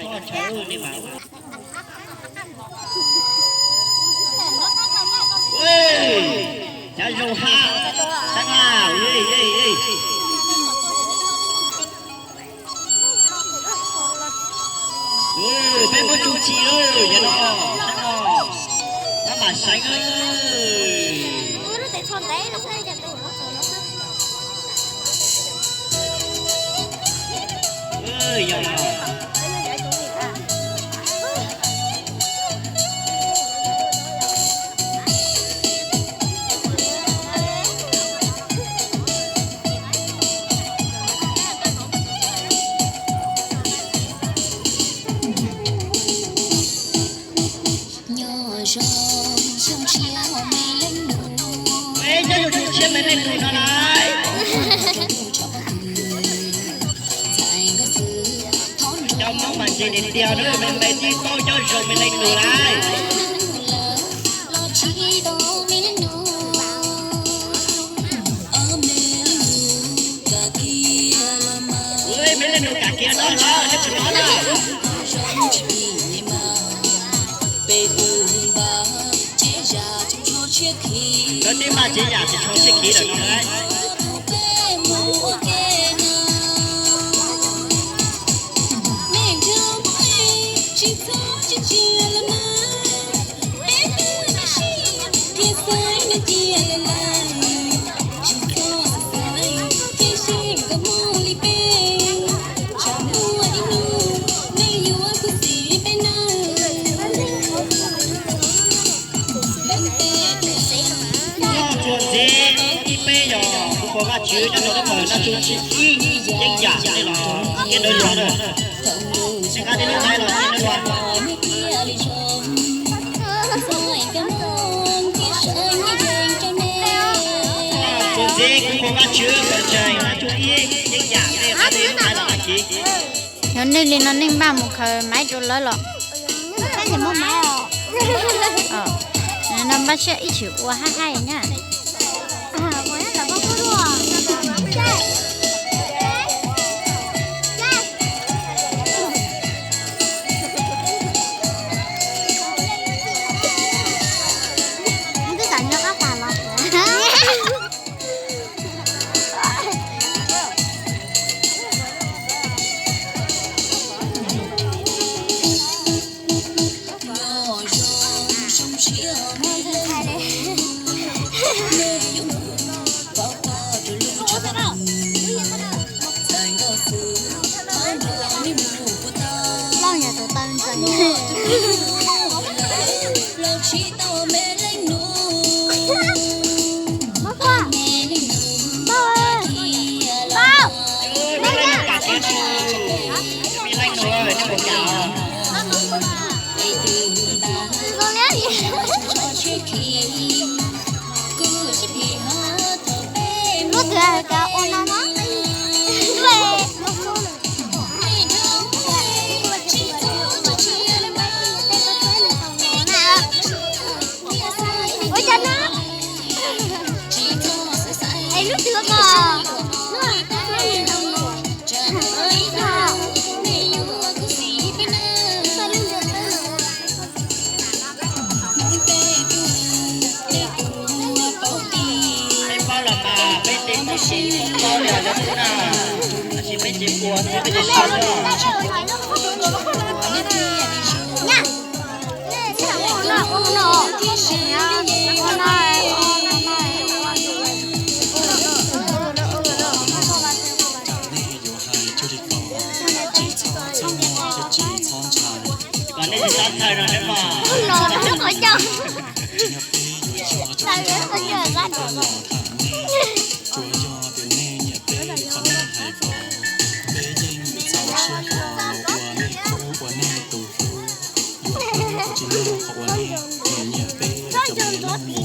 Cov zoo ha, tag na, peb muab tsu tsis lawm yog no, no, no mas saib. Nyob zoo xyoo tshiab me leej nus, peb nyob zoo xyoo tshiab me leej nus no lauj. Cov Hmoob mas ntse tiag tiag, me me tib paub nyob zoo me leej nus lauj. Me leej nus kam kiag no los nej tsis hnov na. Lawv tib npaj tsev yam tsis tshua tshiab khiv lawm no lauj. Nyob txuas ntxiv ib peb yog kuv pog Vaj Tswv nyob rau lub hawm Nab Tsu Tsib ib yeeb yam nej los thiab ntawd yog na. Nej nqa nej lub maib los nej los. Txuas ntxiv kuv pog Vaj Tswv pawg ntseeg Nab Tsu Ib yeeb yam nej nqa nej lub maib los đăng ký. Yog neeg li no neeg npaj mus khaws maib rau lawv los? No npaj siab ib txhis ua haib haib nyab. Loj nyuag tus taw ntxeev. Lub twg cov ua no no. Ua cas no? Es lub twg ko? Peb paub los mas peb teb tib si paub li os cov tub na, tab sis peb tsis ua xwb peb tsis saib os. Kom nej tsis txhob txhawj no seb mog. Tsuas yog tias nej nyiam peb qhov nej hais ko, peb yeej txaus siab hlo los ua nej khub ua nej tus hlub. Yuav hlub los tsis yog qhov uas nej nyiam peb, cov me loj me